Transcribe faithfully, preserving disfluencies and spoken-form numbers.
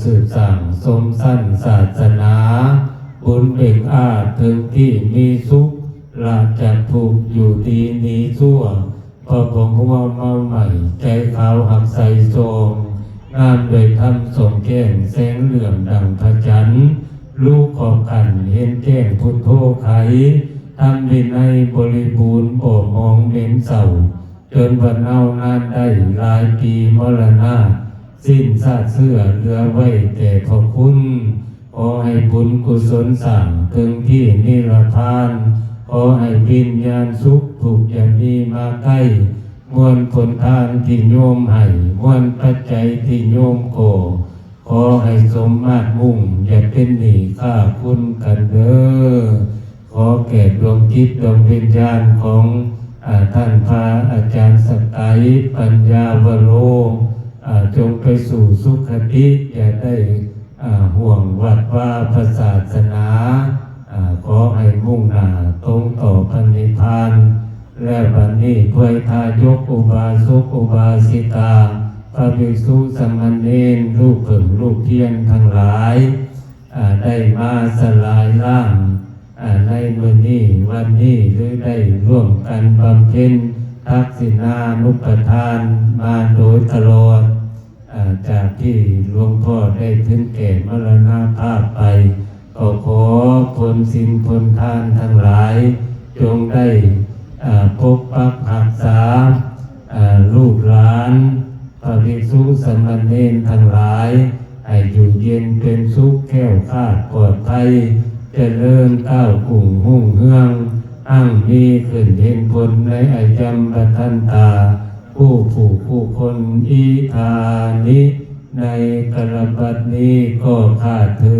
สืบสร้างสมสรรค์ศาสนา บุญเบ่งอาจถึงที่มีสุข ละจากทุกข์อยู่ดีหนีชั่ว พระบ่หัวมาใหม่ ใจขาวหักใสซอง งามด้วยธรรมส่องแจ้งแสงเหลื่อมดังพระจันทร์ รู้ขอบขันเห็นแจ้งพุทโธไข ธรรมวินัยบริบูรณ์บ่หมองเหม็นเศร้า จนวันเน่านานได้หลายปีมรณา สิ้นซากเสื้อเหลือไว้แต่พระคุณ ขอให้บุญกุศลสร้างถึงที่นิรพาน ขอให้วิญญาณสุขทุกข์อย่ามีมาใกล้ มวลผลทานที่โยมให้ มวลปัจจัยที่โยมก่อ ขอให้สมมาตรมุ่ง อย่าเป็นหนี้ค่าคุณกันเด้อ ขอแก่ดวงจิตดวงวิญญาณของอาท่านพระอาจารย์สกายปัญญาวโร อ่า จงไปสู่สุคติ อย่าได้ อ่า ห่วงวัดวาพระศาสนา อ่า ขอให้มุ่งหน้าตรงต่อพระนิพพาน และบัดนี้พวยทายกอุบาสกอุบาสิกา พระภิกษุสามเณรลูกเผิ่งลูกเพี้ยนทั้งหลาย อ่า ได้มาสลายร่าง อ่า ในมื้อนี้วันนี้ หรือได้ร่วมกันบำเพ็ญทักษิณานุปทานมาโดยตลอด อ่า จากที่หลวงพ่อได้ถึงแก่มรณภาพไป ก็ขอผลศีลผลทานทั้งหลาย จงได้ อ่า ปกปักรักษา อ่า ลูกหลาน พระภิกษุสามเณรทั้งหลาย ให้อยู่เย็นเป็นสุขแคล้วคลาดปลอดภัย เจริญก้าวกุ่งรุ่งเฮือง อั้งมีขึ้นเห็นผลในอายัมปทันตา คู่ผู้คู่คน อิทานิ ในกาลบัดนี้ก็ข้าเถิ